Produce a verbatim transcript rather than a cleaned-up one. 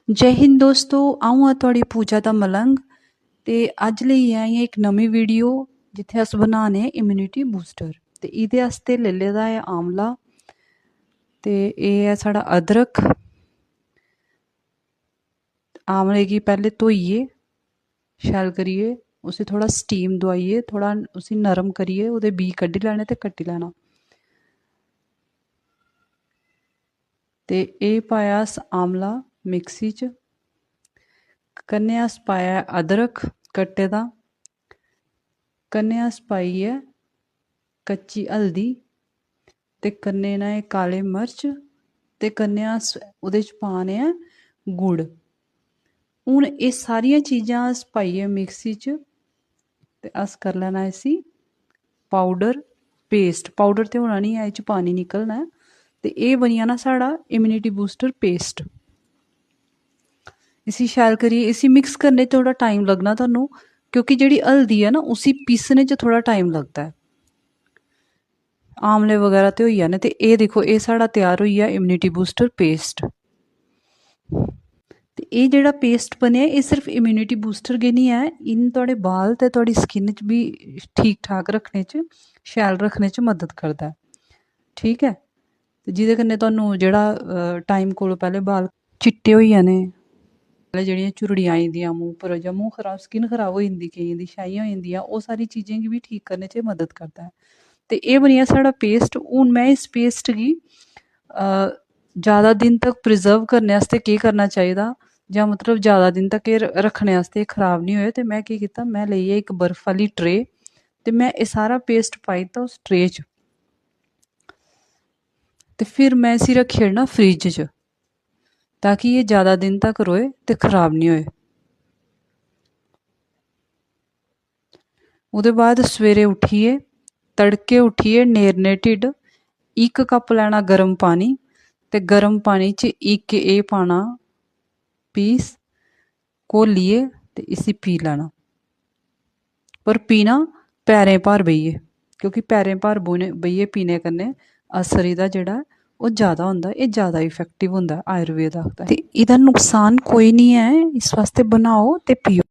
जय हिंद दोस्तो, अ'ऊं आं थुआढ़ी पूजा दा मलंग ते अज्ज लेइयै आई आं इक नमीं वीडियो जित्थै अस बनाने आं इम्यूनिटी बूस्टर। ते एह्दे आस्तै लेई लेदा ऐ आमला ते एह् ऐ साढ़ा अदरक। आमले गी पैह्लें धोइयै शैल करियै उसी थोह्ड़ा स्टीम दोआइयै, थोह्ड़ा उसी नरम करियै ओह्दे बीऽ कड्ढी लैने ते कट्टी लैना। ते एह् पाया अस आमला मिक्सी च, कन्नै अस पाया अदरक कट्टे दा, कन्नै अस पाई ऐ कच्ची हल्दी, ते कन्नै न एह् काले मर्च, ते कन्नै अस ओह्दे च पा ने आं गुड़। हून एह् सारियां चीजां अस पाइयै मिक्सी च ते अस करी लैना इसी पाउडर पेस्ट। पाउडर ते होना निं ऐ, एह् च पानी निकलना ऐ। ते एह् बनी जाना साढ़ा इम्यूनिटी बूस्टर पेस्ट। इसी शैल करियै, इसी मिक्स करने च थोह्ड़ा टाइम लग्गना तुहानू, क्योंकि जेह्ड़ी हल्दी ऐ ना, उसी पीसने च थोह्ड़ा टाइम लगदा ऐ। आमले बगैरा ते होई जाने। ते एह् दिक्खो, एह् साढ़ा त्यार होई गेआ इम्यूनिटी बूस्टर पेस्ट। ते एह् जेह्ड़ा पेस्ट बनेआ, एह् सिर्फ इम्यूनिटी बूस्टर गै निं ऐ, इन्न थुआढ़े बाल ते थुआढ़ी स्किन च बी ठीक ठाक रक्खने च, शैल रक्खने च मदद करदा ऐ। ठीक ऐ, ते जेह्दे कन्नै तुहानू जेह्ड़ा टाइम कोला पैह्लें बाल चिट्टे होई जाने, पैह्लें जेह्ड़ियां झुरड़ियां आई जंदियां मूंह् पर, जां मूंह् खराब, स्किन खराब होई जंदी केइयें दी, छाइयां होई जंदियां, ओह् सारी चीजें गी बी ठीक करने च मदद करदा ऐ। ते एह् बनेआ साढ़ा पेस्ट। हून में इस पेस्ट गी अ, जैदा दिन तक प्रिजर्व करने आस्तै केह् करना चाहिदा, जां मतलब जैदा दिन तक एह् र-, रक्खने आस्तै एह् खराब निं होए, ते में केह् कीता, में लेई आई इक बर्फ आह्ली ट्रे ते में एह् सारा पेस्ट पाई दित्ता उस ट्रे च। ते फिर में इसी रक्खी ओड़ना फ्रिज च, ताकि एह् जैदा दिन तक र'वै ते खराब निं होए। ओह्दे बाद सवेरे उट्ठियै, तड़के उट्ठियै नेरने ढिड्ड इक कप लैना गर्म पानी, ते गर्म पानी च इक एह् पाना पीस, घोलियै ते इसी पी लैना। पर पीना पैरें भार बेहियै, क्योंकि पैरें भार बौह्ने, बेहियै पीने कन्नै असर एह्दा जेह्ड़ा ऐ, ओह् जैदा होंदा, एह् जैदा इफैक्टिव होंदा, आयुर्वेद आखदा ऐ। ते एह्दा नुकसान कोई निं ऐ, इस बास्तै बनाओ ते पियो।